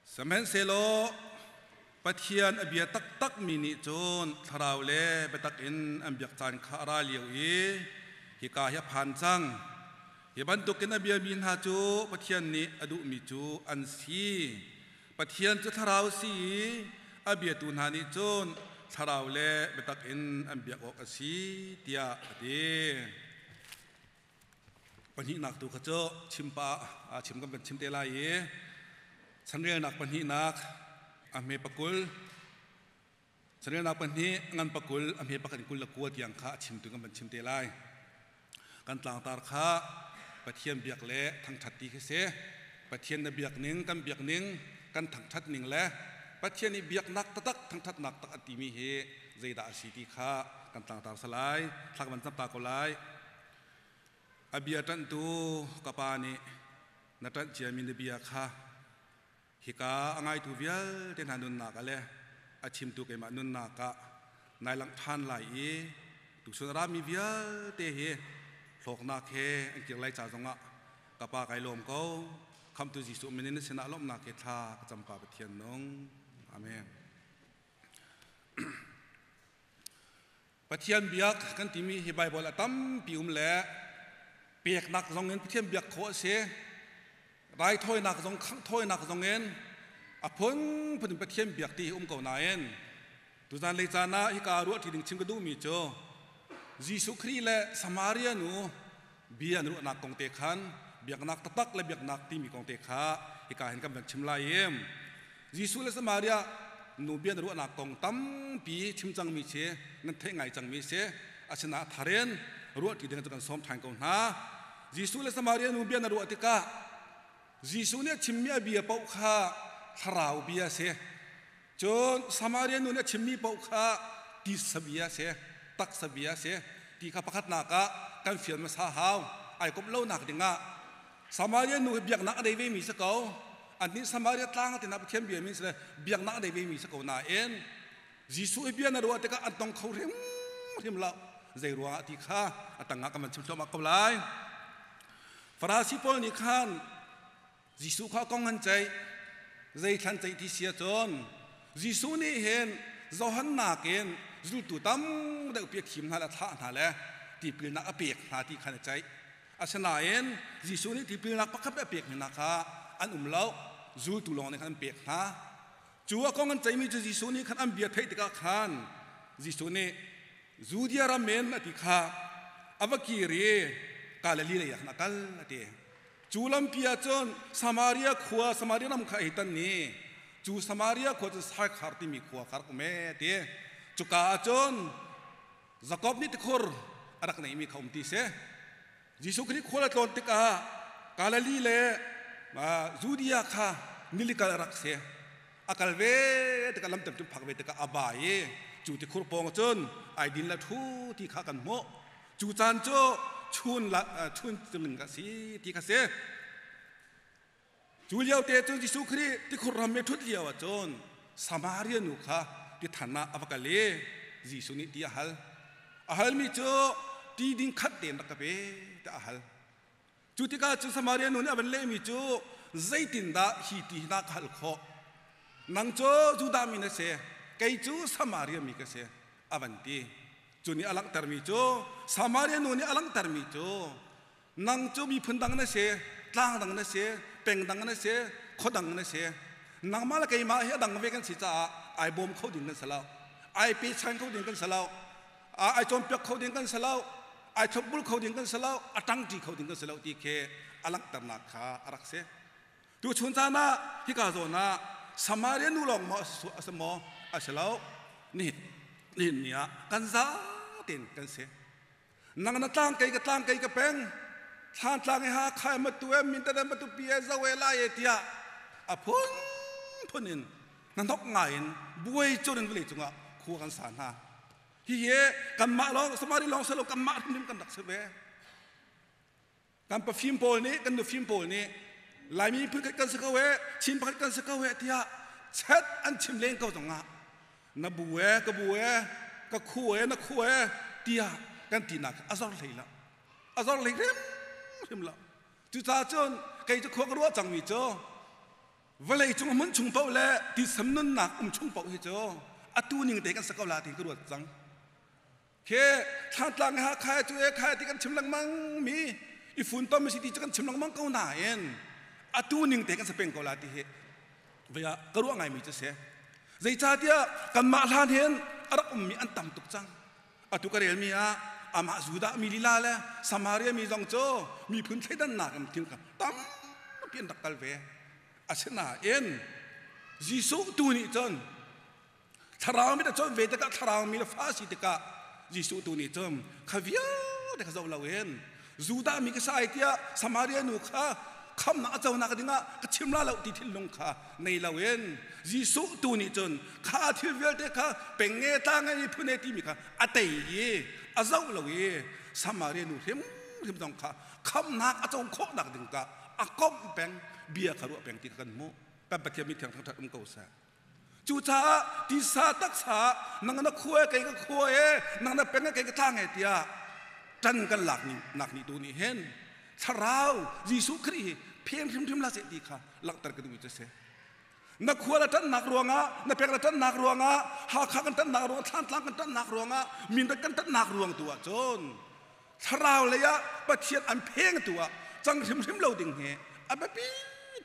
Sihmanhsehlaw Pathian a bia taktakmi nih cun thlarau le biatak in an biak caan kha a ra lio i hika hi a phan cang. Hi bantukin a biami hna cu Pathian nih a duhmi cu an si. Pathian cu thlarau a si i a biatu hna nih cun thlarau le biatak in an biak awk a si tiah a ti. Pahnihnak tu kha cu chim pah chim kan van chim te lai i chanrelnak pahnihnak a hme pakul chanrelnak pahnih ngan pakul a hme pakhat in kul le kua tiang kha a chimtu kan van chim te lai. Kan tlangtar kha Pathian biak le thangṭhat ti khi si. Pathian na biak ning, kan biak ning, kan thangṭhat ning le Pathian i biaknak taktak thangṭhatnak tak a timi hi zeidah a si ti kha kan tlangtar salai. Thla kan van cam ta ko lai. A bia ṭanhtu ka pa nih na ṭanh ciami na bia kha hika a ngaitu vialte hna nunnak ah le a chimtu keimah nunnak ah nai langh ṭhan lai i tuchun a rami vialte hi hlawknak he an kir lai ca zongah ka pa kai lawm ko. Khamhtu Jesuh min in na sinah lawmhnak he thla ka cam pa Pathian nung. Amen. Pathian biak kan timi hi Baibal a tampi um le peknak zong in Pathian biak khawh a si. Raithawinak zong khanghthawinak zong in a phunphun in Pathian biak ti hi um ko nain tuzan lei caan ah hika ruah ṭi ding chim ka duhmi cu Jesuh Khrih le Samaria nu bia an ruahnak kong te khan biaknak taktak le biaknak timi kong te kha hika hin kan van chim lai i Jesuh le Samaria nu bia na ruahnak kong tampi chim cangmi si nan theih ngai cangmi si. Asinain thar in ruah ṭi ding cu kan sawm ṭhan ko hna. Jesuh le Samaria nu bia na ruah tikah Jesuh nih a chimmi a bia paoh kha thlarau bia si. Cun Samaria nu nih a chimmi paoh kha tisa bia si, taksa bia si ti kha pakhatnak ah kan fian hmasa hau. Ai komh lonak dingah Samaria nu hi biaknak a nei vemi si ko. An nih Samaria tlang tina Pathian bia mi si le biaknak a nei vemi si ko nain Jesuh i bia na ruah tikah an tong kho hrimhrim lo. Zei ruangah ti kha a tangah kan van chim thluahmah ko lai. Farasi pawl nih khan Jesuh kha kong an ceih. Zei thlan ceih ti si ahcun Jesuh nih hin Johan nakin zultu tam deuh pi a thim hna le a thlah hna le tipilnak a pek hna ti khan a ceih. Asinain Jesuh nih tipilnak pakhat a pek hna kha an um lo, zultu lawng nih khan an pek hna. Cu a kong an ceihmi cu Jesuh nih khan an bia theih tikah khan Jesuh nih Judea ram in a ti kha a va kir i Galilee lei ah khan a kal a ti. Cu lampi ah cun Samaria khua, Samaria ram kha a hei tan i cu Samaria khua cu Saikhar timi khua kha rak um ee a ti. Cuka ah cun Jakob nih tikhur a rak neihmi kha um ti si. Jesuh Khrih khual a tlawn tikah Galilee le Judea kha nilikal a rak si. A kal ve tikah lam tampi phak ve tikah a ba i cu tikhur pawng cun ai din le thu ti kha kan hmuh. Cu caan cu chun la chun cungin ka si ti kha si. Cu lio te cun Jesuh Khrih tikhur ram i ṭhut lio ah cun Samaria nu kha tithan ah a va kal i Jesuh nih ti a hal. A halmi cu ti ding khat tein rak ka pe tiah a hal. Cu tikah cun Samaria nu nih a van lehmi cu zeitindah hi ti hi na ka hal khawh? Nang cu Judah mi na si, kei cu Samaria mi ka si, a van ti. Cu nih a langhtermi cu Samaria nu nih a langhtermi cu Nang cu miphun dang na si, tlang dang na si, peng dang na si, khua dang na si. Nangmah le keimah hi a dang ve kan si caah ai bawm kho ding kan si lo. Ai pechan kho ding kan si lo. Ai cawnpiak kho ding kan si lo. Ai thlopbul kho ding kan si lo. A ṭangṭi kho ding kan si lo ti khi a langhternak kha a rak si. Tuchun caan ah hika zawn ah Samaria nu lawng maw a si maw? A si lo. Nihin nihin ni ah kan za tein kan si. Nang na tlang kei ka tlang kei ka peng thlan tlang i ha khai ma tu e min ta ma tu pi e zo e lai e tiah a phun phun in na hnok ngai in buai chun in vawlei cungah khua kan sa hna. Hi hi kanmah lawng Samari lawng selo kanmah hrimhrim kan rak si ve. Kan pafim pawl nih kan nufim pawl nih Laimi phun khat kan si ko e Chin pakhat kan si ko e tiah chet an chim len ko zongah na bu e ka bu e ka khu e na khu e tiah kan tinak a zor hlei lo, a zor hlei hrimhrim lo. Cucaah cun kei cu khua ka ruah cangmi cu. Vawlei cung hmun chung paoh le tisam nunnak um chung paoh hi cu atu ning te kan sa ko la ti ka ruat cang. Khi Thlantlang ha khai cu e khai ti kan chim lengmang mi i funtom si ti cu kan chim lengmang ko nain atu ning te kan sa peng ko la ti hi vaya ka ruah ngai mi cu si. Zeicahtiah kanmah hlan hin a rak ummi an tam tuk cang. Atu ka relmi ah amah Judah mi lila le Samaria mi zong cu miphun thleidannak in thil kha tampi an rak kal ve. Asinain Jesuh tu nih cun thlarau mi cawn ve tikah thlarau mi le fa si tikah Jesuh tu nih cun kha vialte kha zoh loin Judah mi ka sai tiah Samaria nu kha khamnak a conak dingah ka chim la lo ti thinlung kha nei loin Jesuh tu nih cun kha thil vialte kha peng nge tlang nge miphun e timi kha a tei i a zoh lo i Samaria nu hrimhrim zong kha khamnak a co khawh nak ding ka a komh peng bia kha ruah peng ti kha kan hmuh. Kan Pathian mi thiang thangthat um ko seh. Cucaah tisa taksa nang na khua kei ka khua e nang na peng kei ka tlang e tiah ṭan kan lak ni nak ni tu nih hin thlarau Jesuh Khrih hi phen hrimhrim la seh ti kha langhter ka duh cu si. Na khua la ṭannak ruangah, na peng la ṭannak ruangah, Hakha kan ṭannak ruangah, Thlantlang kan ṭannak ruangah, Mindat kan ṭannak ruang tu ah cun thlarau lei ah Pathian an pheng tu ah cang hrimhrim lo ding hi a biapi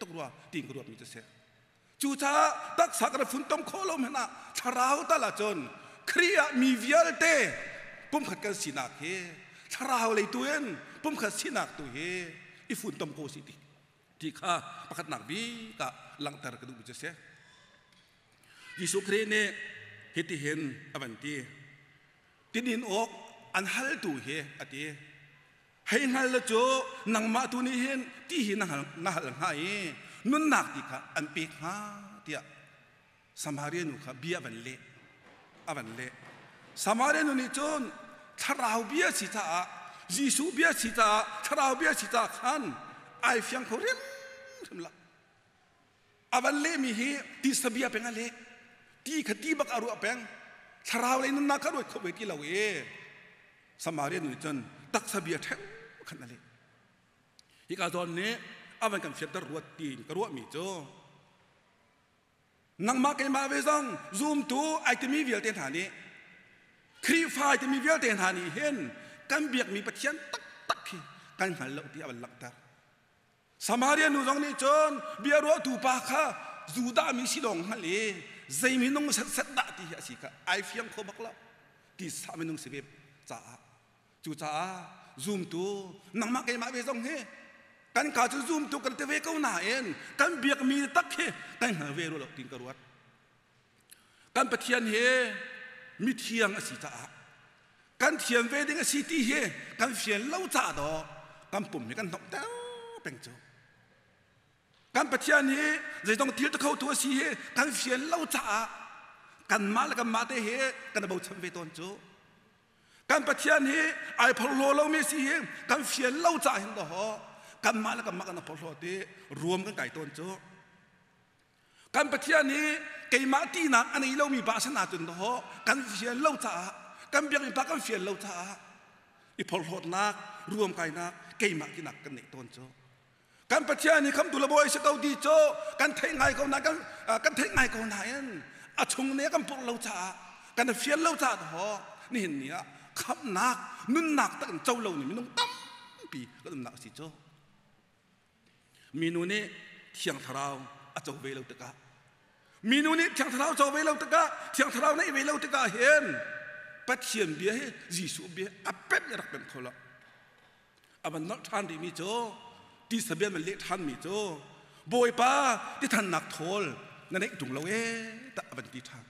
tuk rua tiin ka ruatmi cu si. Cucaah taksa kan funtom khawh lo hmanh ah thlarau tal ahcun Khrih ah mi vialte pumkhat kan sinak hi thlarau lei tu in pumkhat sinak tu hi i funtom ko si ti ti kha pakhatnak bik ah langhter ka duhmi cu a si. Jesuh Khrih nih hitihin a van ti. Tinin awk an haltu hi a ti. Hei hngal le cu nangmah tu nih hin ti hi na hal, na hal hnga i nunnak ti kha an pek hnga tiah Samaria nu kha bia van leh a van leh. Samaria nu nih cun thlarau bia si caah Jesuh bia si caah thlarau bia si caah khan ai fiang kho hrimhrim lo. A van lehmi hi tisa bia peng a leh. Ti kha ti bak a ruah peng. Thlarau lei nunnak kha ruat kho ve ti lo i Samaria nu nih cun taksa bia ṭheu khan a leh. Hika zawn nih a van kan fianter ruat tiin ka ruahmi cu nangmah keimah ve zong zumtu ai timi vialte hna nih Khrihfa ai timi vialte hna nih hin kan biakmi Pathian taktak hi kan hngal lo ti a van langhter. Samaria nu zong nih cun bia ruahtu pa kha Judah mi si lawng hngalh i zei minung setset dah ti hi a si kha ai fiang kho bak lo ti sa minung si ve caah. Cucaah zumtu nangmah keimah ve zong hi kan ka cu zumtu kan ti ve ko nain kan biakmi tak hi kan hngal ve rua lo tiin ka ruat. Kan Pathian hi mithiang a si caah kan thiam ve ding a si ti hi kan fian lo caah daw kan pum hi kan hnawmh peng cu. Kan Pathian hi zeizong thil ti khotu a si hi kan fian lo caah kanmah le kanmah te hi kan bochan ve tawn cu. Kan Pathian hi ai phorhlaw lomi si hi kan fian lo caah hin daw kanmah le kanmah kan phorhlaw ti ruam kan kai tawn cu. Kan Pathian hi keimah tinak a nei lomi pa sin ahcun daw kan fian lo caah kan biakinn pa kan fian lo caah i phorhlawtnak ruamkainak keimah tinak kan neih tawn cu. Kan Pathian hi khamtu le bawi si ko ti cu kan theih ngai ko na kan kan theih ngai ko nain a chung ne kan purh lo caah kan fian lo caah daw nihin ni ah khamnak nunnak tak in co lo ni minung tampi kan umnak a si cu. Minu nih Thiang Thlarau a co ve lo tikah minu nih Thiang Thlarau co ve lo tikah Thiang Thlarau neih ve lo tikah hin Pathian bia hi Jesuh bia a pemh i rak pemh kho lo. A van nolh ṭhan rihmi cu tisa bia van leh ṭhanmi cu Bawipa tithannak thawl na neih ṭung lo ee tah a van ti ṭhan.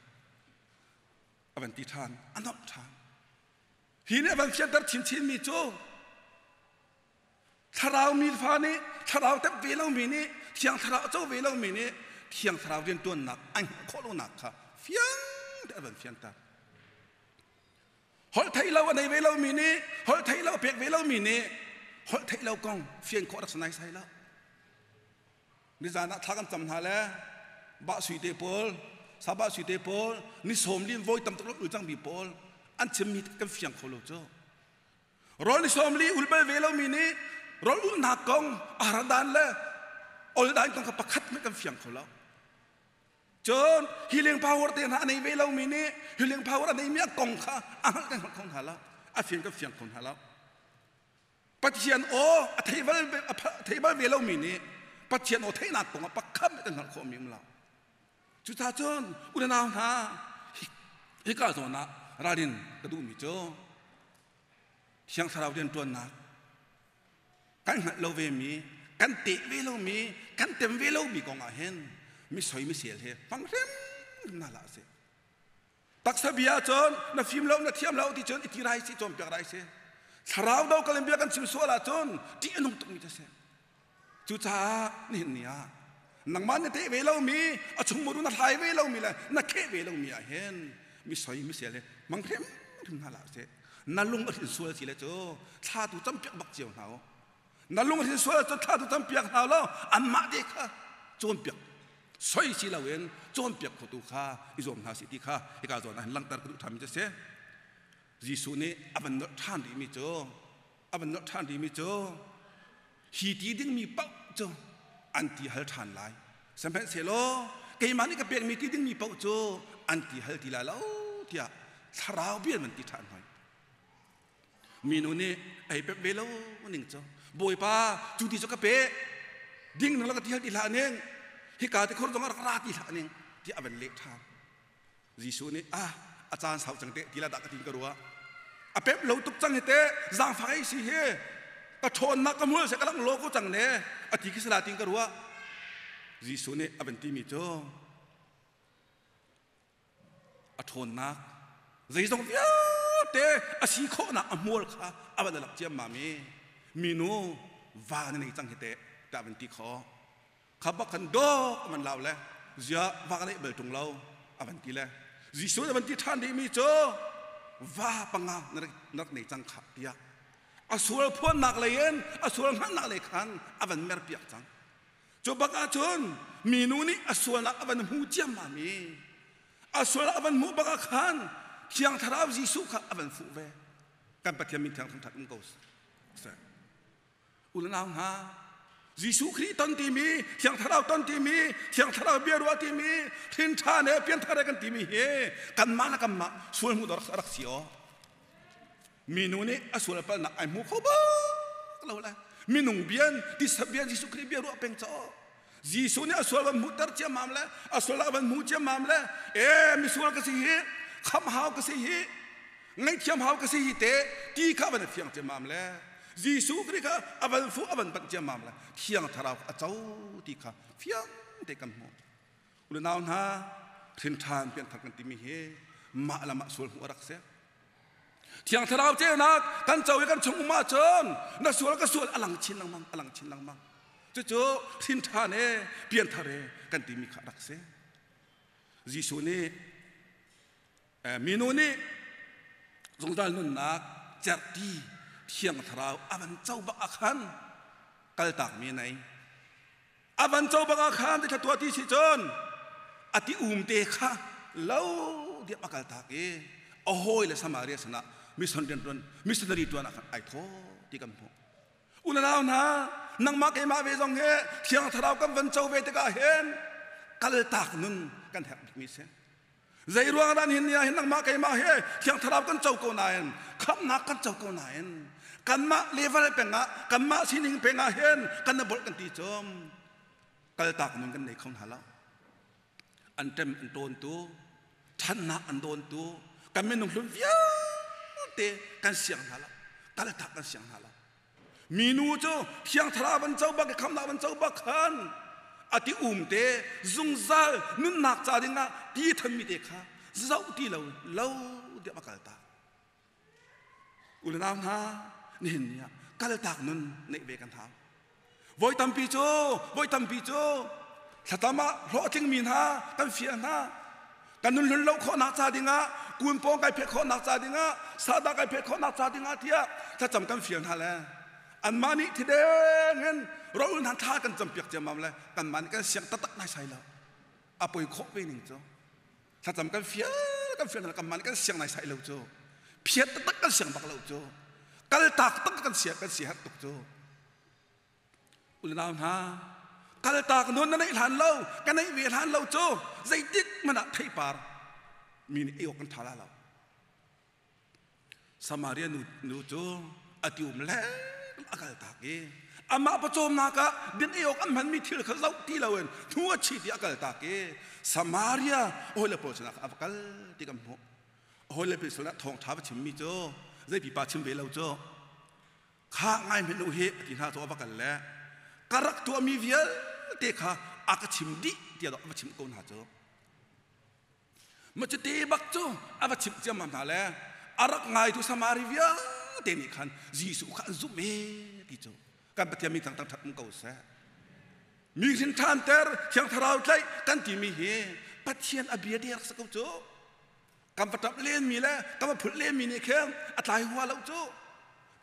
A van ti ṭhan, a nolh ṭhan. Hi nih a van fianter chinchinmi cu Thlarau mi fa nih thlarau tep ve lomi nih thiang thlarau a co ve lomi nih thiang thlarau rianṭuannak an hngalh khawh lonak kha fiang te a van fianter. Holh theih lo a nei ve lomi nih holh theih lo a pek ve lomi nih holh theih lo kong fian khawh rak si naisai lo. Nizan ah thla kan cam hna le bah sui te pawl sabah sui te pawl ni sawm lin voi tam tuk ul cangmi pawl an chimmi kan fiang kho lo cu. Rawl ni 40 ul bal ve lomi nih rawl ulnak kong ahrandan le oldan kong kha pakhat hmanh kan fiang kho lo. Cun healing power te hna a nei ve lomi nih healing power a neimi a kong kha a hngalh kan hngalh kho hna lo. A fiang kan fiang kho hna lo. Pathian aw a thei bal a thei bal ve lomi nih Pathian aw theihnak kong ah pakhat kan hngalh khawhmi um lo. Cucaah cun unau hna hika zawn ah ralrin ka duhmi cu Thiang Thlarau rianṭuannak kan hngalh lo vemi, kan teh ve lomi, kan tem ve lomi kong ah hin mi soi mi sel he hmang hrimhrim hna hlah sih. Taksa bia cun na fim lo na thiam lo ti cun i ti rai si cawnpiak rai si. Thlarau do kalin bia kan chim sual ahcun ṭih a nung tukmi cu si. Cucaah nihin ni ah nangmah na teh ve lomi, a chung muru na hlai ve lomi le na kheh ve lomi ah hin mi soi mi sel he hmang hrimhrim hna hlah sih. Na lung a hrin sual si le cu thla tu campiak bak cio hna u. Na lung a hrin sual cu thla tu campiak hna lo anmah te kha cawnpiak soi si loin cawnpiak khotu kha i zuam hna sih ti kha hika zawn ah hin langhter ka duh ṭhanmi cu a si. Jesuh nih a van nolh ṭhan rihmi cu a van nolh ṭhan rihmi cu hi ti dingmi paoh cu an ti hal ṭhan lai. Sihmanhsehlaw keimah nih ka pekmi ti dingmi paoh cu an ti hal ti lai lo tiah thlarau bia an van ti ṭhan hoi. Minu nih ei pek ve lo ning cu Bawipa cu ti cu ka pe ding nang la ka ti hal ti hlah ning hika ti khor zong ah rak ra ti hlah ning tiah a van leh ṭhan. Jesuh nih ah a caan sau cang te ti la dah ka tin ka ruah a pep lo tuk cang hi te zaangfak ei si hi ka ṭhawnnak ka hmul se ka lang lo ko cang ne a ti khi sala tin ka ruah Jesuh nih a van timi cu a ṭhawnnak zeizong vialte a si khawhnak a hmual kha a van lak ciammam i minu va na nei cang hi te tiah van ti kho kha bak khan dawk a van lau le zia va ka neih bal ṭung lo a van ti le Jesuh a van ti ṭhan dihmi cu va panga na rak nei cang kha tiah a sual phuannak lei in a sual hngalhnak lei khan a van mer piak cang cu bak ahcun minu nih a sualnak a van hmu ciammam i a sualnak a van hmuh bak ah khan Thiang Thlarau Jesuh kha a van fuh ve kan Pathian min thiang thangṭhat um ko seh u le nau hna Jesuh Khrih ton timi Thiang Thlarau ton timi Thiang Thlarau bia ruah timi hrin ṭha ne pianthar kan timi hi kanmah le kanmah sual hmuh rak rak si aw minu nih a sual palnak ai hmu kho bak lo le minung bian tisa bian Jesuh Khrih bia ruah peng caw Jesuh nih a sual van hmuhter ciammam le a sual a van hmu ciammam le e misual ka si hi kham hau ka si hi ngaihthiam hau ka si hi te ti kha van fiang ciammam le Jesuh Khrih kha a van fuh a van banh ciammam le thiang thlarau a co ti kha fiang te kan hmuh u nau hna hrin ṭhan pianthar kan timi hi mah le mah sual hmuh a rak si Thiang Thlarau ceunak kan co i kan chung um ahcun na sual ka sual a lang chin lengmang a lang chin lengmang cucu hrin ṭhan e pianthar e kan timi kha rak si Jesuh nih minu nih zungzal nunnak cerhti Thiang Thlarau a van co bak ah khan kaltakmi nei a van co bak ah khan ti tuah ti si cun a ti um te kha lo diam a kal tak i a hawi le Samaria sinah mission rian tuan missionary tuan ah khan ai thaw ti kan hmuh unau hna nangmah keimah ve zong he thiang thlarau kan van co ve tikah hin kaltak nun kan herh bikmi si Zei ruang dah nihin ni ah hin nangmah keimah he Thiang Thlarau kan co ko nain khamhnak kan co ko nain kanmah level peng ah kanmah sining peng ah hin kan na bolh kan ti cum kaltak nun kan nei kho hna lo an ṭem an ṭawntu ṭhannak an dawntu kan minung hlun vialte kan siang hna lo kaltak kan siang hna lo Minu cu Thiang Thlarau van co bak i khamnak van co bak khan a ti um te zungzal nunnak ca dingah ti thanmi te kha zoh ti lo lo diam a kaltak. U le nau hna nihin ni ah kaltak nun neih ve kan hau. Voi tampi cu voi tampi cu thlatam ah hlawhtlingmi hna kan fial hna kan nun hlun lo khawhnak ca dingah kun pawng kai pheh khawhnak ca dingah sahdah kai pheh khawhnak ca dingah tiah thlacam kan fial hna le anmah nih thideng in ro hna thla kan campiak ciammam le kanmah nih kan siang taktak nai sai lo a poi khawh ve ning cu thlacam kan fial kan fial hna kanmah nih kan siang nai sai lo cu phiat taktak kan siang bak lo cu kaltak tak kan siang kan si herh tuk cu Unau hna, Kaltak nun na neih hlan lo, ka neih ve hlan lo cu zeitik hmanh ah theipar mi nih ei awk kan ṭha la lo. Samaria nu, nu cu a ti um le a kaltak i amah pawcawmnak ah din ei awk an hmanmi thil kha zoh ti loin hnu a chit i a kaltak i Samaria hawile pawl sinah a va kal ti kan hmuh. Hawile pawl sinah thawngṭha va chimmi cu zei pipa chim ve lo cu kha ngai hmenh u hi a ti hna cu a va kal le ka rak tuahmi vialte kha a ka chim dih tiah a va chimh ko hna cu. Ma cuti bak cu a va chimh ciammam hna le a rak ngaitu Samari vialte nih khan Jesuh kha an zumh e ti cu kan Pathian min thangthang ṭhat um ko seh. Mi hrin ṭhanter Thiang Thlarau tlaih kan timi hi Pathian a bia te rak si ko cu. Kan va ṭap lenmi le kan va phulh lenmi nih khin a tlai hua lo cu.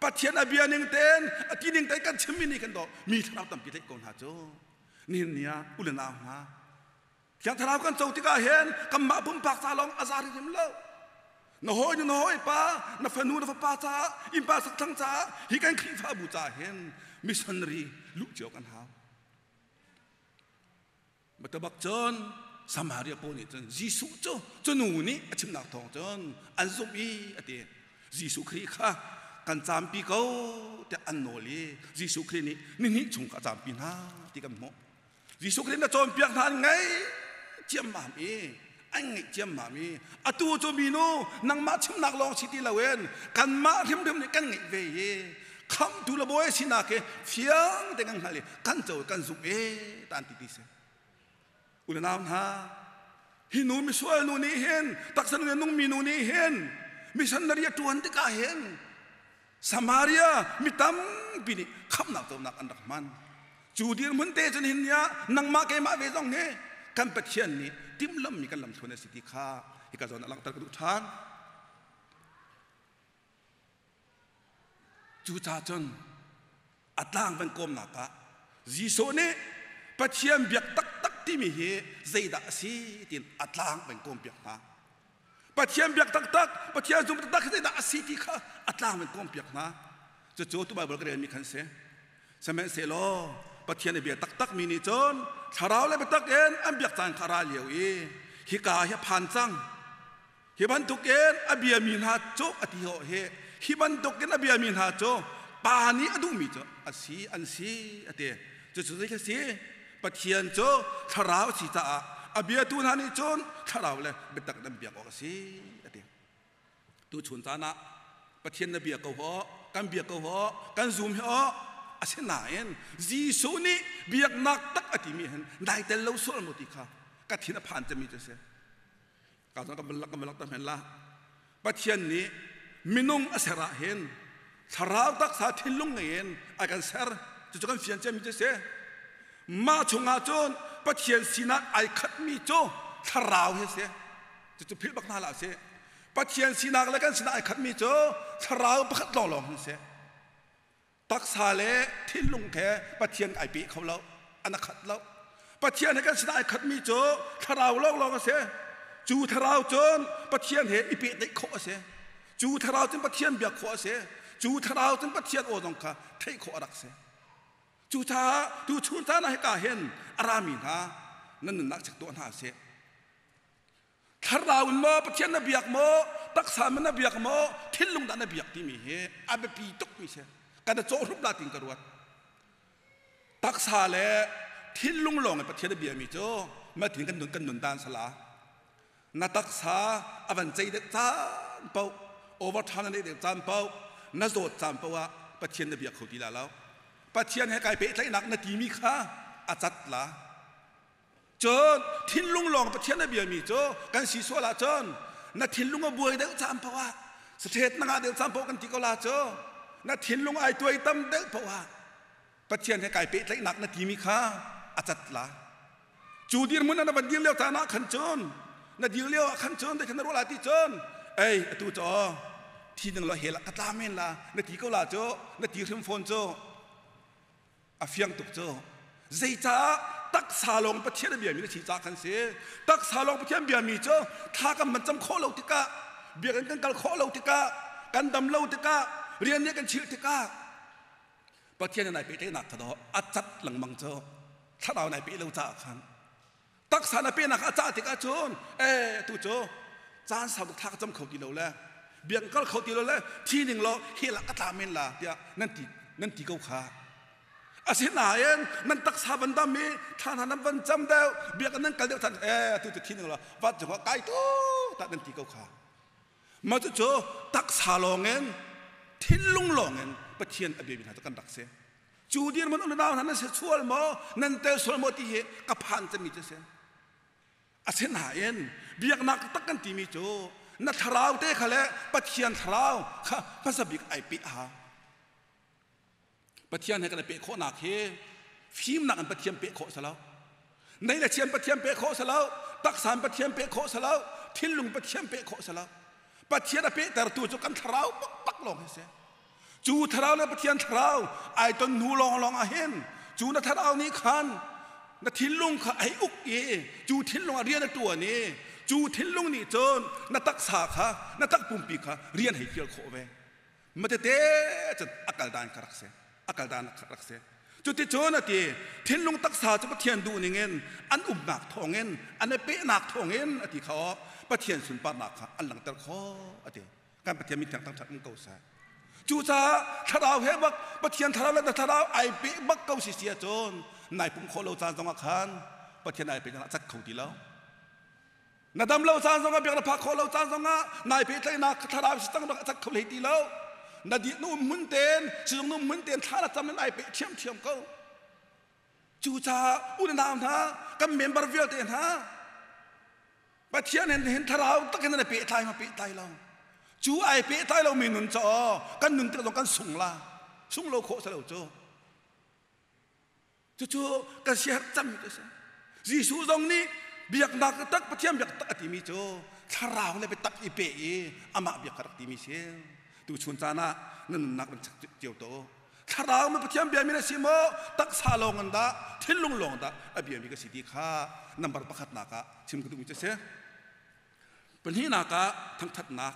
Pathian a bia ning tein a ti ning tein kan chimmi nih khin dawh mi thlarau tampi tlaih ko hna cu. Nihin ni ah u le nau hna Thiang Thlarau kan co tikah hin kanmah pumpak ca lawng a za hrimhrim lo. Na hawi na hawipa, na fanu na fapa caah, innpa sakthlang caah, hi kan Khrihfabu caah hin missionary luh cio kan hau. Matabak cun Samaria pawl nih cun Jesuh cu cu nu nih a chimnak thawng cun an zumh i a ti. Jesuh Khrih kha kan caampi ko tiah an nawl i Jesuh Khrih nih nihnih chung kha a caampi hna ti kan hmuh. Jesuh Khrih na cawnpiak hna an ngaih ciammam i an ngaih ciammam i atu cu minu nangmah chimnak lawng si ti loin kanmah hrimhrim nih kan ngeih ve i khamhtu le bawi sinak hi fiang te kan hngalh i kan co kan zumh e ta an ti ti si u le nau hna hi nu misual nu nih hin taksa nu nungmi nu nih hin missionary a ṭuan tikah hin Samaria mi tampi nih khamhnak conak an rak hman. Cu dirhmun te cun hin nia nangmah keimah ve zong hi kan Pathian nih timhlamhmi kan lamthluan a si ti kha hika zawn ah langhter ka duh ṭhan. Cucaah cun a tlang van kawmnak ah Jesuh nih Pathian biak taktak timi hi zeidah a si tiin a tlang van kawmpiak hna. Pathian biak taktak, Pathian zum taktak hi zeidah a si ti kha a tlang in kawmpiak hna. Cucu tu Baibal ka relmi khan si. Sihmanhsehlaw Pathian a bia taktak mi nih cun thlarau le biatak in an biak caan kha a ra lio i hika hi a phan cang. Hi bantukin a biami hna cu a ti hawh hi hi bantukin a biami hna cu pa nih a duhmi cu a si an si a ti. Cucu zei si? Pathian cu thlarau a si caah a biatu hna nih cun thlarau le biatak nan biak awk a si a ti. Tuchun caan ah Pathian na bia ko haw, kan bia ko haw, kan zum hi aw asinain Jesuh nih biaknak tak a timi hin dai tel lo sual maw ti kha ka thin a phan cemi cu a si. Ka ka balak ka balak ta men la. Pathian nih minung a ser ah hin thlarau taksa thinlung ngei in a kan ser cucu kan fian ciami cu si mah chungah cun Pathian sinah ai khatmi cu thlarau hi si cucu philh bak hna hlah sih Pathian sinak le kan sinah ai khatmi cu thlarau pakhat lawnglawng hin si Taksa le thinlung he Pathian ai pe kho lo, an a khat lo. Pathian he kan sinah ai khatmi cu thlarau lawnglawng a si. Cu thlarau cun Pathian he i pehtlaih khawh a si. Cu thlarau cun Pathian biak khawh a si. Cu thlarau cun Pathian aw zong kha theih khawh a rak si. Cucaah tuchun caan ah hika hin a rami hna nan nunnak chek tuah hna sih. Thlarau in maw Pathian na biak maw taksa man na biak maw thinlung dah na biak timi hi a biapi tukmi si kan i cawhrup la tin ka ruat taksa le thinlung lawng in Pathian a biami cu matin kan nun kan nun dan sala na taksa a van cei deuh caan paoh overtime na neih deuh caan paoh na zawt caan paoh ah Pathian na biak kho ti la lo Pathian he kai pehtlaihnak na timi kha a cat la Cun thinlung lawng Pathian a biami cu kan si sual ahcun na thinlung a buai deuh caan paoh ah sathet na ngah deuh caan paoh kan ti ko la cu na thinlung ai tuai tam deuh paoh ah Pathian he kai pehtlaihnak na timi kha a cat la. Cu dirhmun ah na van dir lio caan ah khan cun na dir lio ah khan cun khan na ruah la ti cun ei atu cu thi ding lo hel ah ka tla men la na ti ko la cu na ti hrim fawn cu A fiang tuk cu. Zeicah taksa lawng Pathian a biami na si caah kan si. Taksa lawng Pathian biami cu thla kan man cam khawh lo tikah, biakinn kan kal khawh lo tikah, kan dam lo tikah, rian nih kan chilh tikah Pathian in ai pehtlaihnak kha dawh a cat lengmang cu. Thlarau nai pe lo caah khan. Taksa na penak a cah tikah cun e tu cu caan sau tuk thla ka cam kho ti lo le biak kal kho ti lo le thi ning law hell ah ka tla men la tiah nan ti nan ti ko kha. Asinain nan taksa van dam i thla hna nan van cam deuh biak nan kal deuh than e tu cu thi ning law vat zong ah kai tu tah nan ti ko kha. Mah cucu taksa lawngin thinlung lawngin Pathian a biami hna cu kan rak si. Cu dirhmun um nau hna nan si sual maw, nan tel sual maw ti hi ka phan cemmi cu si. Asinain biaknak tak kan timi cu na thlarau te kha le Pathian thlarau kha hmasa bik ai peh a hau. Pathian he kan i peh khawhnak hi fimnak in Pathian peh khawh si lo. Nei le chian Pathian peh khawh si lo. Taksa in Pathian peh khawh si lo. Thinlung Pathian peh khawh si lo. Pathian a pehtertu cu kan thlarau bakbak lawng hi si. Cu thlarau le Pathian thlarau ai ton hnu lawnglawng ah hin cu na thlarau nih khan na thinlung kha ai uk i cu thinlung ah rian a ṭuan i cu thinlung nih cun na taksa kha na takpumpi kha rian hei fial khawh ve. Matete cun a kal dan kha rak si. A kal dan kha rak si. Cuticun a ti thinlung taksa cu Pathian duh ningin an umnak thawngin an i pehnak thawngin a ti kha aw Pathian sunparnak kha an langhter khawh a ti. Kan Pathian min thiang thangṭhat um ko seh. Cucaah thlarau he bak Pathian thlarau le na thlarau ai peh bak ko si si ahcun nai pumh khawh lo caan zongah khan Pathian ai peh cat kho ti lo. Na dam lo caan zongah biak na phak khawh lo caan zongah nai pehtlaihnak thlarau si cang bak a cat kho hlei ti lo. Na di na um hmun ten sizung na um hmun ten thla na cam na nai peh ṭhiamṭhiam ko. Cucaah u le nau hna kan member vialte hna Pathian hin hin thlarau tak hin na pehtlai ma pehtlai lo. Cu ai pehtlai lomi nun cu kan nun tik zong kan sung la. Sung lo khawh si lo cu. Cucu kan siaherh cemmi cu a si. Jesuh zong nih biaknak tak Pathian biak tak a timi cu thlarau le biatak i pe i amah biak ka rak timi si. Tuchun caan ah na nunnak van check cio to. Thlarau ma Pathian biami na si maw taksa lawng in dah thinlung lawng dah a biami ka si ti kha number pakhatnak ah chim ka duhmi cu a si. Pahnihnak ah thangthatnak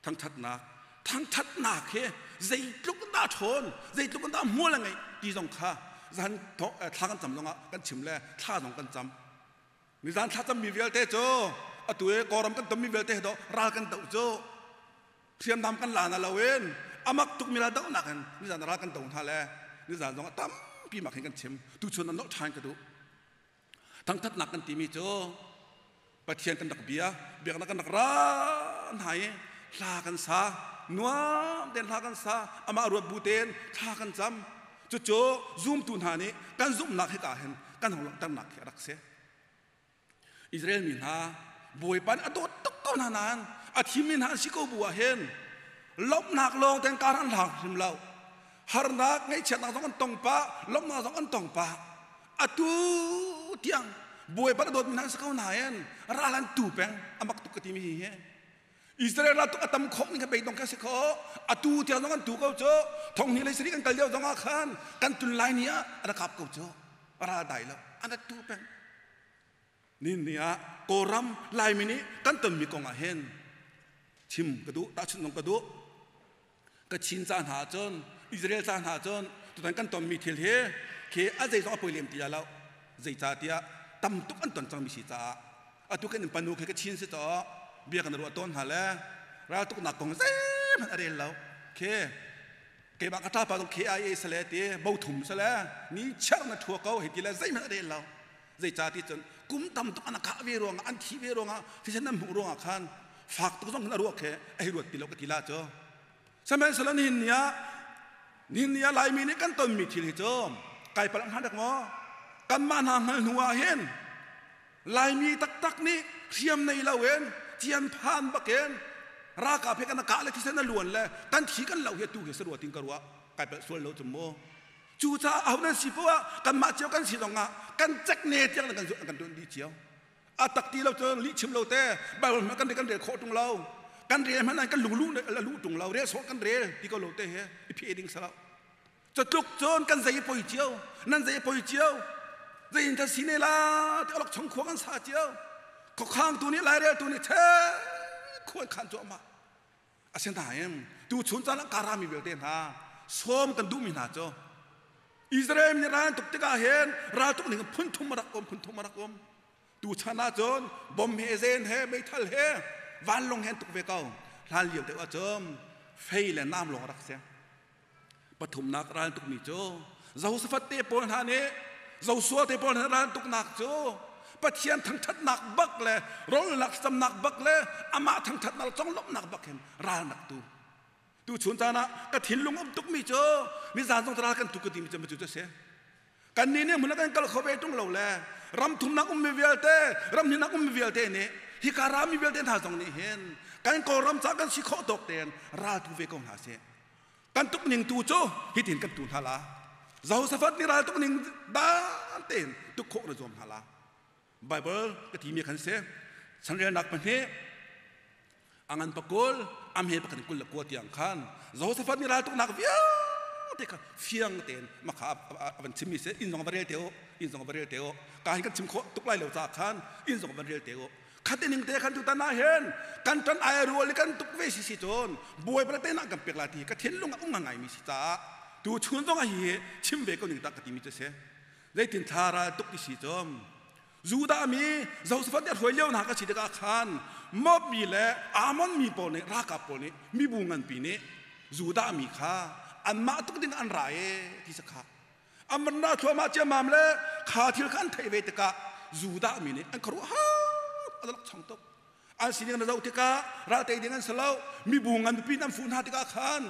thangthatnak thangthatnak hi zeitluk in dah ṭhawn zeitluk in dah hmual a ngeih ti zong kha zan thla kan cam zongah kan chim le thla zong kan cam nizan thla cammi vialte cu atu i kawlram kan tonmi vialte do ral kan doh cu hriamnam kan la na loin amak tukmi ral dohnak in nizan ral kan do hna le nizan zongah tampi mak hin kan chim tuchun an nolh ṭhan ka duh Thangthatnak kan timi cu Pathian kan rak bia, biaknak kan rak ra hna i hla kan sa, nuam tein hla kan sa, amah ruat bu tein thla kan cam. Cucu zumtu hna nih kan zumhnak hika hin kan hong langhternak khi a rak si. Israel mi hna Bawipa nih a dawt tuk ko hna nain a thimmi hna an si ko bu ah hin lawmhnak lawng tein kar an hlang hrim lo. Harnak ngaihchiatnak zong an tong pah, lawmhnak zong an tong pah. Atu tiang Bawipa na dawtmi hna an si ko nain ral an tu peng a mak tuk ka timi hi hi. Israel ral tuk a tam khawh ning kha beidong ka si kho. Atu tiang zong an tu ko cu. Thong hnih le sarih kan kal lio zong ah khan kan tun lai ni ah a kap ko cu. Ral dai lo. An tu peng. Ni ni ah Kawlram Laimi nih kan tonmi kong ah hin chim ka duh, tahchunh zong ka duh. Kachin ca hna ahcun Israel ca hna ahcun tutan kan tonmi thil hi khi a zeizong a poi lem ti lo zeicahtiah tam tuk an ton cangmi si caah atu kan in panu khi Kachin si caw bia kan ruah tawn hna le raltuknak kong zeihmanh a rel lo khi keimah ka ṭapa zong KIA sale ti bothum sale ni chiar na ṭhua ko hei ti le zeihmanh a rel lo zeicah ti cun kum tam tuk an kah ve ruangah an thi ve ruangah thisen an hmuh ruangah khan fak tuk zong khan a ruah khi a hei ruat ti lo ka ti la cu sihmanhsehlaw nihin ni ah nihin ni ah Laimi nih kan tonmi thil hi cu kai palh hnga dak maw kanmah hna hngal hnu ah hin Laimi taktak nih hriam nei loin cian phan bakin ralkap he kan kah le thisen a luan le kan thi kan lo hi tu hi sarua ting ka ruah kai palh sual lo cu mu Cucaah aho nan si poah kanmah cio kan si zongah kan cek ne tiang kan kan tuan dih cio. A tak ti lo cun lih chim lo te Bible hmanh kan kan rel khawh tung lo. Kan rel hmanh kan lung lu lu tung lo rel sawh kan rel ti ko lo te he i phe ding salo. Catluk cun kan zei poi cio nan zei poi cio zei in ta si ne la ti alok chung khua kan sa cio. Khuakhang tu nih lairel tu nih the khuan khan cuahmah. Asinain tuchun caan ah karami vialte hna sawm kan duhmi hna cu Israel nih ral an tuk tikah hin raltuk ning phun thum a rak um, phun thum a rak um. Tu chan ahcun bom he zen he meithal he vanlawng he an tuk ve ko. Hlan lio deuh ahcun fei le nam lawng a rak si. Pathumnak ral tukmi cu Jehoshaphat te pawl hna nih Joshua te pawl hna ral tuknak cu Pathian thangthatnak bak le rolnak samnak bak le amah thangthatnak le conglawmhnak bak hin ral nak tu. Tu chun caan ah ka thinlung um tukmi cu nizan zong ral kan tuk ka timi cu cu a si. Kannih nih hmun ah kan kal kho ve ṭung lo le ram thumnak ummi vialte, ram hnihnak ummi vialte nih hika rami vialte hna zong nih hin kan Kawlram ca kan si khawh tawk tein ral tu ve ko hna sih. Kan tuk ning tu cu hitin kan tu hna la. Jehoshaphat nih ral tuk ning dan tein tuk khawh na zuam hna la. Bible ka timi khan si. Chanrelnak pahnih angan pakul amhe pakhat 29 tiang khan Jehoshaphat nih raltuknak vialte kha fiang tein makha a van chimmi si. Inn zong va rel te u, inn zong va rel te u. Ka hin kan chim khawh tuk lai lo caah khan inn zong van rel te u. Khat ning te khan tutan ah hin kan ṭan ai rual i kan tuk ve si si cun Bawipa te nak kan pek la ti ka thinlung a um ngai mi si caah tu chun zong hi chim ve ko ning tak ka timi cu si. Zeitin thla ral tuk ti si cun Judah mi Jehoshaphat nih a hruai lio hna ka si tikah khan Moab mi le Ammon mi pawl nih ralkap pawl nih mibu nganpi nih Judah mi kha anmah tuk ding an ra e ti sakha an van ra thluahmah ciammam le kha thil kha an theih ve tikah Judah mi nih an khuaruah har a lak chong tuk. An sining na zoh tikah ral tei ding an si lo. Mibu ngan pipi an fuh hna tikah khan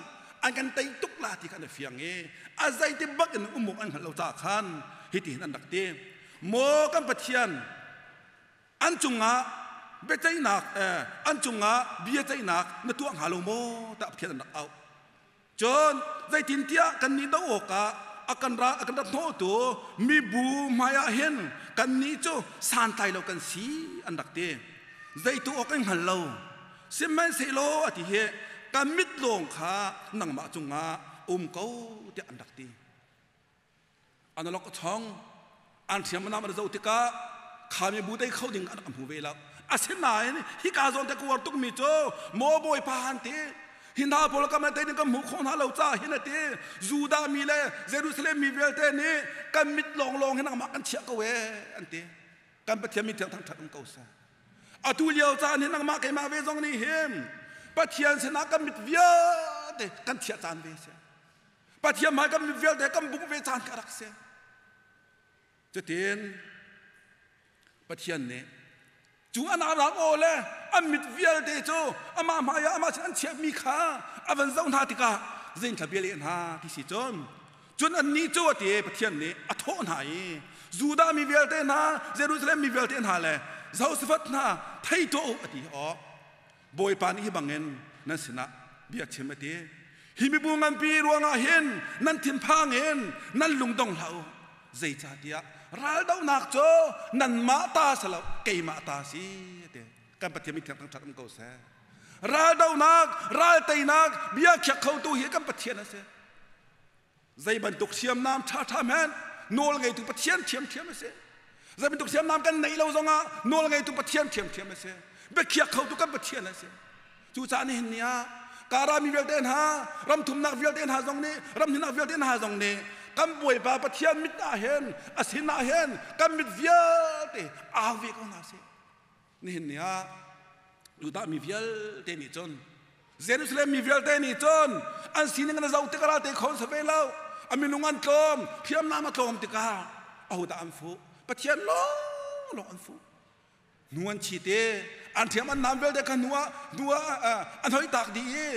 an kan tei tuk la ti kha an fiang i a zeiti bak in um awk an hngalh lo caah khan hitihin an rak ti. Maw kan Pathian, an cungah biaceihnak an cungah biaceihnak na tuah hnga lo maw tiah Pathian an rak auh. Cun zeitintiah kannih doh awkah a kan ra a kan rat hnawhtu mibu hmaiah hin kannih cu santlai lo kan si an rak ti. Zeitu awk an hngal lo. Sihmanhsehlaw a ti hi kan mit lawng kha nangmah cungah um ko tiah an rak ti. Analog a chong an hriamnam an zoh tikah khami bu tei kho ding an rak hmu ve lo. Asinain hika zawn te ka uar tukmi cu maw Bawipa an ti, hi hna pawl kam tei ding kan hmuh khawh hna lo caah hin a ti. Judah mi le Jerusalem mi vialte nih kan mit lawnglawng hi nangmah kan chiah ko ee an ti. Kan Pathian mi thiang thangṭhat um ko seh. Atu lio caan hi nangmah keimah ve zong nih hin Pathian sinah kan mit vialte kan chiah caan ve seh. Pathian hmai kan mit vialte kan bungh ve caan ka rak si. Cutin Pathian nih cu an rak aw le an mit vialte cu amah hmai ah amah sin an chiahmi kha a van zoh hna tikah zein thla bia leh hna ti si cun cun annih cu a ti. Pathian nih a thawh hna i, Judah mi vialte hna, Jerusalem mi vialte hna le Jehoshaphat hna, thei tuah u, a ti. Aw Bawipa nih hi bangin nan sinah bia chim a ti. Hi mibu nganpi ruangah hin nan thinphang in nan lungdong hlah u. Zeicahtiah raldohnak cu nanmah ta si lo, keimah ta si a ti. Kan Pathian min thiang thangṭhat um ko seh. Raldohnak, ralteinak, bia khiak khotu hi kan Pathian a si. Zei bantuk hriamnam ṭhaṭha hmanh nawl ngeitu Pathian ṭhiamṭhiam a si. Zei bantuk hriamnam kan neih lo zongah nawl ngeitu Pathian ṭhiamṭhiam a si. Biakhiak khotu kan Pathian a si. Cucaah nihin ni ah Kara mi vialte hna, ram thumnak vialte hna zong nih, ram hninak vialte hna zong nih kan Bawipa Pathian mit ah hin, a sin ah hin kan mit vialte au ve ko hna sih. Nihin ni ah Judah mi vialte nih cun, Jerusalem mi vialte nih cun an sining an zoh tikah ralte kho an si ve lo. A minung an tlawm, hriamnam a tlawm tikah ahodah an fuh? Pathian lawnglawng an fuh. Hnu an chi te, an hriam an nam vialte kha hnu ah hnu ah an hoi tak dih i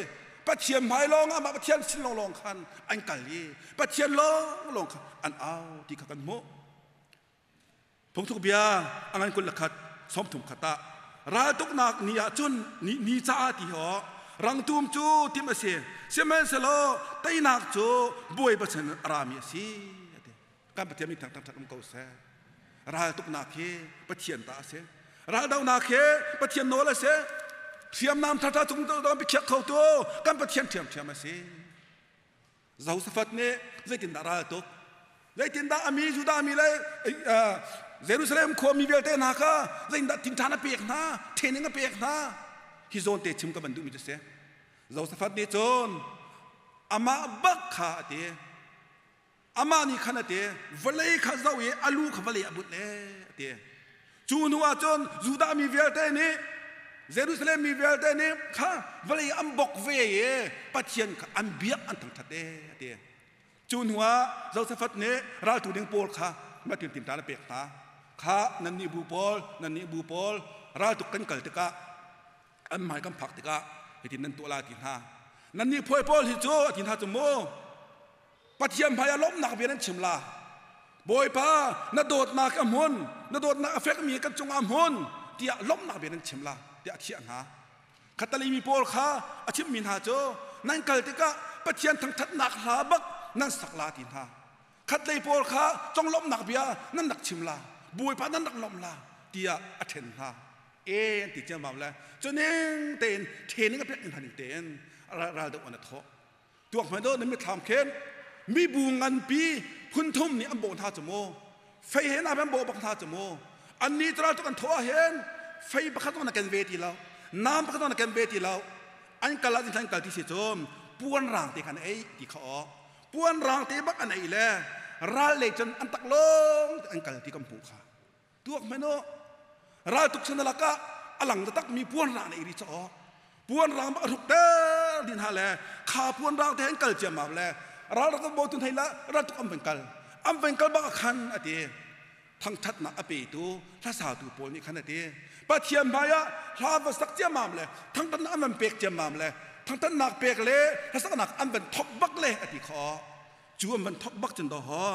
Pathian hmai lawng ah mah Pathian sin lawnglawng khan an kal i Pathian lawnglawng kha an au ti kha kan hmuh. Phungthluk bia a ngan 21 31 ah raltuknak ni ah cun ni, ni caah ti ho rangtum cu tim a si, sihmanhsehlaw teinak cu Bawipa sin a rami a si. Kan Pathian min thang thang um ko seh. Raltuknak hi Pathian ta a si. Raldohnak hi Pathian nawl a si. Hriamnam thatha cung biakhiak kho tu kan Pathian ṭhiamṭhiam a si. Jehoshaphat nih zeitindah ral tuk? Zeitindah a mi Judah mi le Jerusalem khuami vialte hna kha zeitindah tingṭhan a pek hna, training a pek hna? Hi zawn te chim ka van duhmi cu si. Jehoshaphat nih cun amah bak kha a ti. Amah nih khan a ti, vawlei kha zoh i a lu kha vawlei a bunh le a ti. Cu hnu ah cun Judah mi vialte nih Jerusalem mi vialte nih kha vawlei an bok ve i Pathian kha an biak an thangṭhat e a ti. Cu hnu ah Josaphat nih raltu ding pawl kha matin tinṭan a pek hna. Kha nannih bu pawl, nannih bu pawl raltuk kan kal tikah an hmai kan phak tikah hitin nan tuah la ti hna. Nannih phuai pawl hi cu a ti hna cu mu Pathian hmai ah lawmhnak bia nan chim la. Bawipa, na dawtnak a hmun, na dawtnak a fekmi kan cungah a hmun tiah lawmhnak bia nan chim la tiah a thiah hna. Khatalei mi pawl kha a chimmi hna cu nan kal tikah Pathian thangṭhatnak hla bak nan sak la ti hna. Khatlei pawl kha conglawmhnak bia nan rak chim la, Bawipa nan rak lawmh la tiah a ṭhen hna. E an ti ciammam le cuning tein training a pek hna ning tein ral doh an a thawh. Tuak hmanh dawh na mitthlam khin mibu nganpi phunthum nih an bawh hna cu mu. Fei he an bawh bak hna cu mu. Annih cu ral tuk an thawh ahhin fei pakhat zong na ken ve ti lo. Nam pakhat zong na ken ve ti lo. An kal ah an kal ti si cun puan rang te kha an ei ti kha aw. Puan rang te bak an ei le ral lei cun an tak lawng an kal ti kan hmuh kha. Tuak hmanh u, raltuk chan lakah a lang taktak mi puan rang na iri chaw. Puan rang a hruk ter din ha le kha puan rang te an kal ciammam le ral rak bo tun hei la raltuk am ven kal am ven kal bak khan ati thangthatnak a petu hlasatu pawl nih khan ati Pathian hmai ah hla va sak ciammam le thangthatnak an van pek ciammam le thangthatnak pek le hlasaknak an van thok bak le ati kho cu an van thok bak cun do ho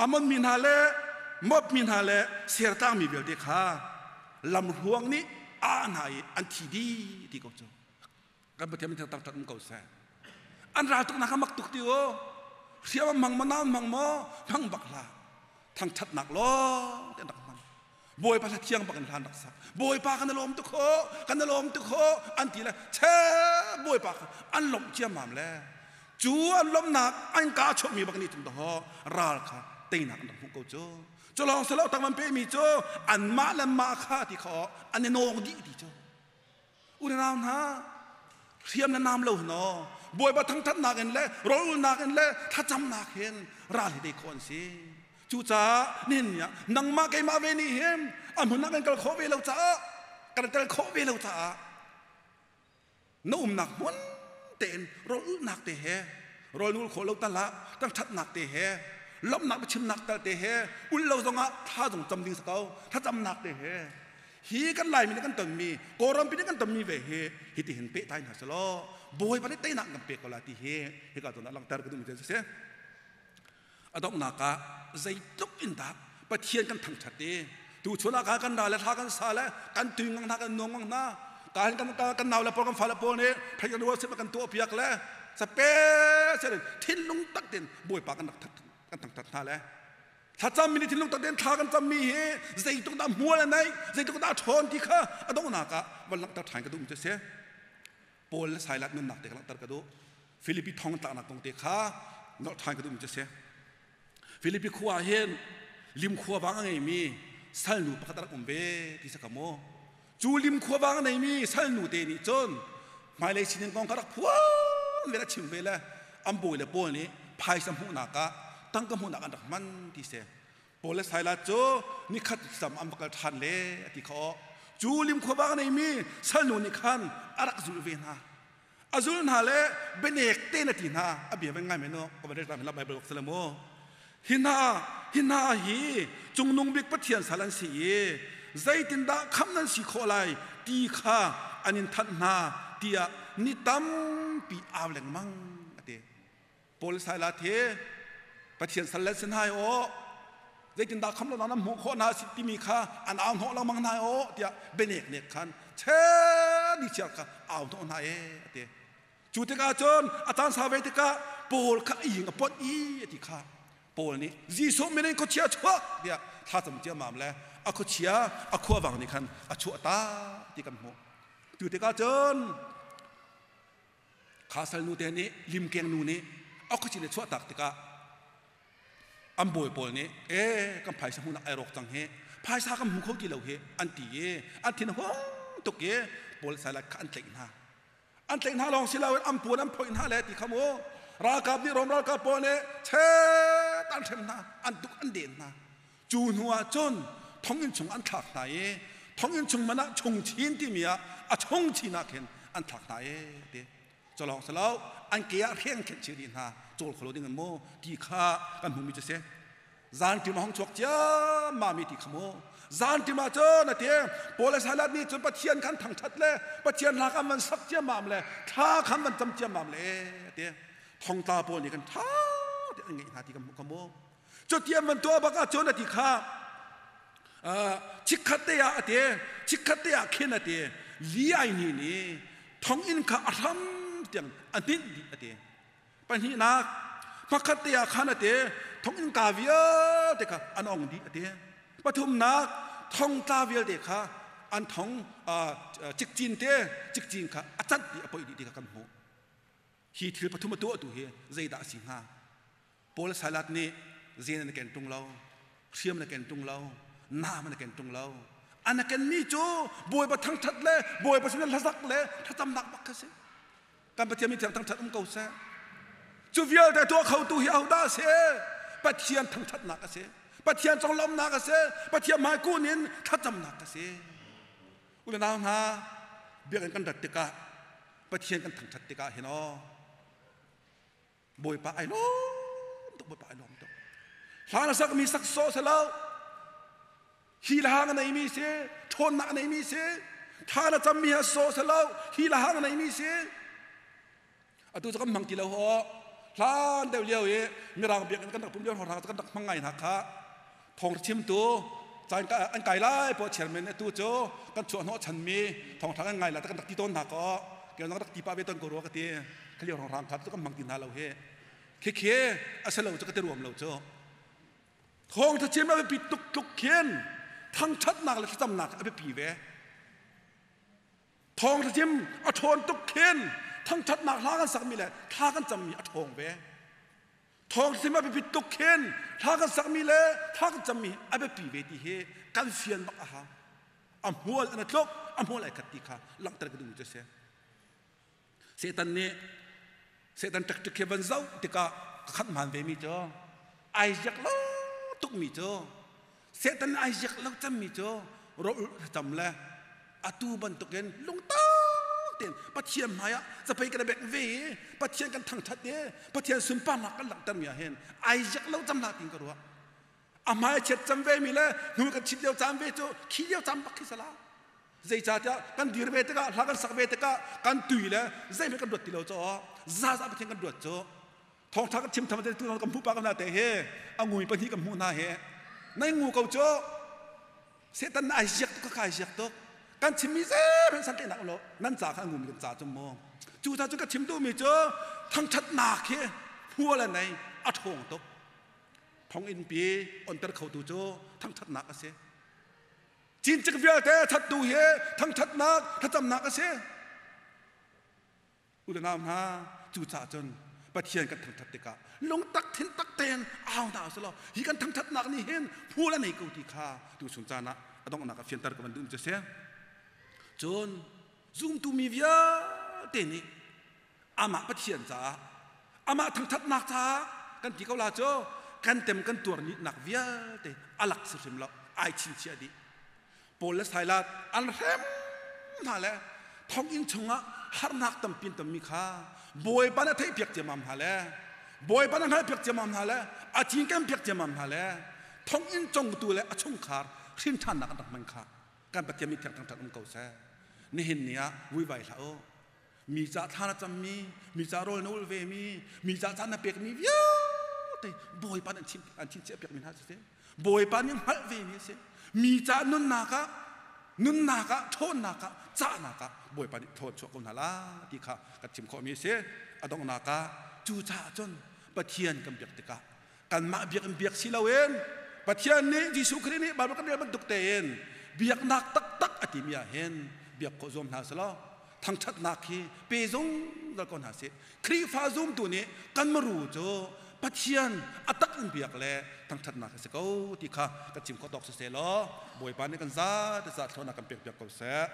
Ammon mi hna le Moab mi hna le Seir mi vialte kha lamhruang nih a hna i an thi dih ti ko cu. Kan Pathian min thangthat um ko seh. An ral tuknak a mak tuk ti o. Hriam an hmang maw nam hmang maw hmang bak hlah. Thangthatnak lawng te an rak hmang. Bawipa hla thiang bak in hlan rak sak. Bawipa kan i lawm tuk ho, kan i lawm tuk ho an ti le che Bawipa kha an lawmh ciammam le cu an lawmhnak an kaa chuakmi bak nih cun dawh ral kha teinak an rak hmuh ko cu. Cu lawng si lo tang van pehmi cu anmah le mah kha ti kha an i nawng dih ti cu. Unau hna hriam le nam lo hno Bawipa thangthatnak in le rawlulnak in le thlacamnak hin ral hi tei khawh an si. Cucaah nihin ni ah nangmah keimah ve nih hin a hmun ah kan kal khawh ve lo caah kan kal khawh ve lo caah na umnak hmun tein rawlulnak te he rawlul khawh lo tal ah thangthatnak te he lawmhnak biachimnak tal te he ul lo zongah thla zong cam ding si ko thlacamnak te he hi kan Laimi nih kan tonmi Kawlrampi nih kan tonmi ve hi hiti hin pehtlai hna selaw Bawipa nih teinak kan pek ko lai ti hi hika zawn ah langhter ka duhmi cu si. A donghnak ah zeitluk in dah Pathian kan thangṭhat i tuchun ah kan ra le thla kan sa le kan tui ngang hna kan nuam ngang hna kan kan kan nau le pawl kan fale pawl nih phei kan worship kan tuah piak le sape sen thinlung tak tin Bawipa kan rak kan thangṭhat hna le thlacam mi nih thinlung tak tein thla kan cam mi hi zeitluk dah hmual a neih zeitluk dah a ṭhawn ti kha a donghnak ah van langhter ṭhan ka duh mi cu a si Paul le Silas nunnak te ka langhter ka duh Filipi thong tlaknak kong te kha nolh ṭhan ka duh mi cu a si Filipi khua ah hin lim khua vang a ngeimi salnu pakhat a rak um ve ti si ka mu cu lim khua vang a neimi salnu te nih cun hmailei sining kong kha rak phuan ve le chim ve le an bawi le pawl nih phaisa hmuhnak ah tangka hmuhnak an rak hman ti si Paul le Silas cu nikhat sam an va kal ṭhan le a ti kha cu lim khua vang a neimi salnu nih khan a rak zulh ve hna a zul hna le bianek te na ti hna a bia van ngai men ka van rel ta Bible bak mu hi hna hi hna hi cungnung bik Pathian sal an si i zeitindah kham nan si khawh lai ti kha an in thanh hna tiah ni tampi au lengmang a ti Paul Silas hi Pathian sal le si hna aw zeitindah kham lo nan hmuh khawh hna si timi kha an au hnawh lengmang hna aw tiah bianek nek khan che ni chiar kha au hnawh hna e a ti cu tikah cun a caan sau ve tikah Paul kha a ing a ponh i a ti kha Paul nih Jesuh min in khuachia chuak tiah thlacam ciammam le a khuachia a khuavang nih khan a chuah ta ti kan hmuh cu tikah cun Kha salnu te nih limkeng nu nih a khuachin i chuahtak tikah an bawi pawl nih e kan phaisa hmuhnak ai rawk cang hi phaisa kan hmu kho ti lo hi an ti i an thin hung tuk i Paul Silas kha an tlaih hna an tlaih hna lawng si loin an puan an phoih hna le ti kha mu ralkap nih Rom ralkap pawl nih che an hrem hna, an tuk an den hna. Cu hnu ah cun thonginn chung an thlak hna i thonginn chung man ah chungchin timi ah a chungchin ah khin an thlak hna e ti. Calawng salo an ke ah hreng khenh chih rih hna, cawl kholo ding an maw ti kha kan hmumi cu si. Zanṭim a hung chuak ciammam i ti kha mu. Zanṭim ah cun a ti, Paul le Silas nih cun Pathian khan thangṭhat le Pathian hla khan van sak ciammam le thla khan van cam ciammam le a ti. Thongtla pawl nih kan ṭha te an ngeih hna ti kan hmuh kha mu. Cuti an van tuah bak ah cun a ti kha, chikkhat te ah a ti, chikkhat te ah khin a ti, li ai ni nih thonginn kha a hram tiang a hninh dih a ti. Pahnihnak, hmakhat te ah khan a ti, thonginn ka vialte kha an ong dih a ti. Pathumnak, thongtla vialte kha an thong cikcin te cikcin kha a cat dih a poih dih ti kha kan hmuh. Hi thil pathum a tuahtu hi zeidah a si hnga? Paul Silas nih zen an ken ṭung lo, hriam na ken ṭung lo, naam na ken ṭung lo. An kenmi cu Bawipa thangṭhat le Bawipa sin hlazak le thlacamnak bak kha si. Kan Pathian min thiang thangṭhat um ko seh. Cu vialte tuah khotu hi ahodah a si? Pathian thangṭhatnak a si. Pathian conglawmhnak a si. Pathian hmaikun in thlacamnak a si. U le nau hna, biakinn kan rat tikah Pathian kan thangṭhat tikah hin aw Bawipa ai lawm tuk, Bawipa ai lawm tuk. Hla na sakmi sak sawh si lo. Hi le hang a neimi si, ṭhawnnak a neimi si, thla na cammi ha sawh si lo, hi le hang a neimi si. Atu cu kan hmang ti lo ho. Hlan deuh lio i Mirang biakinn kan rak pum lio hrawng kan rak hmang ngai hna kha. Thawng chimtu caan an kai lai po chairman atu cu kan chuah hnawh chanmi thawngṭha kan ngai la kan rak ti tawn hna ko. Ke rak ti pa ve ton ko rua ka ti. Khalio rang kha cu kan hmang ti hna lo hi. Khikhi a si lo cu ka ti ruam lo cu. Thawngṭha chim a biapi tuk tluk khin thangṭhatnak le thlacamnak a biapi ve. Thawngṭha chim a ṭhawn tuk khin thangṭhatnak hla kan sakmi le thla kan cammi a ṭhawng ve. Thawngṭha chim a biapi tuk khin thla kan sakmi le thla kan cammi a biapi ve ti hi kan fian bak a hau. A hmual an a tluk, a hmual ai khat ti kha langhter ka duhmi cu a si. Satan nih Satan ṭekṭek hi van zoh tikah ka khat hmaan vemi cu ai ziak lo tukmi cu Satan ai ziak lo cemmi cu rawlulh thlacam le atu bantukin lungtak tein Pathian hmaiah capei kan i bek ve i Pathian kan thangṭhat i Pathian sunparnak kan langhtermi ah hin ai ziak lo cem hlah tiin ka ruah. A hmai chiat cem vemi le hnu kan chit lio caan ve cu khi lio caan bak khi sala. Zeicahtiah kan dir ve tikah hla kan sak ve tikah kan tui le zeihmanh kan ruat ti lo caah zaza Pathian kan ruat cu thawngtha kan chim tham te tu kan hmuh pa kan te he a ngui pahnih kan hmuh hna he nai ngu ko cu Satan ai ziak tuk ka ai ziak tuk kan chimmi zeihmanh san nak lo nan ca kha ngumi kan ca cu mu cu ta cu ka chim duhmi cu thangthatnak hi hmual a nei a ṭhawng tuk thonginn pi onter khotu cu thangthatnak a si. Cincik vialte thattu hi thangthatnak thlacamnak a si. U le nau hna, cucaah cun Pathian kan thangthat tikah lungtak thintak tein au hna usih law hi kan thangthatnak nih hin hmual a nei ko ti kha tu chung caan ah a donghnak ah fianter ka van duh cu si. Cun zumtu mi vialte nih amah Pathian caah amah thangthatnak caah kan ti ko la cu kan tem kan tuar nak vialte alak si hrim lo ai chinchiah dih. Paul le Silas an hrem hna le thonginn chungah harnak tampi tammi kha Bawipa na theih piak ciamam hna le Bawipa na hngalh piak ciamam hna le a cinken piak ciamam hna le thonginn congtu le a chungkhar hrin ṭhannak an rak hman kha kan Pathian mi thiang thangṭhat um ko seh. Nihin ni ah vuivai hlah u. Mi ca thla na cammi, mi ca rawl na ulh vemi, mi ca caan na pekmi vialte Bawipa nih an chimchiah piakmi hna si. Bawipa nih hngalh vemi a si. Mi ca nunnak ah, nunnak ah, ṭhawnnak ah, cahnak ah Bawipa nih thawn chuah ko hna la ti kha kan chim khawhmi a si. A donghnak ah cucaah cun Pathian kan biak tikah kanmah biakinn biak si loin Pathian nih Jesuh Khrih nih Bible kan rel bantuk tein biaknak taktak a timi ah hin biak khawh zuam hna selaw thangṭhatnak hi pe zungzal ko hna sih. Khrihfa zumtu nih kan maru cu Pathian a tak in biak le thangṭhatnak a si ko ti kha kan chim khawh tawk siseh law Bawipa nih kan za te za thlawnak kan pek piak ko seh.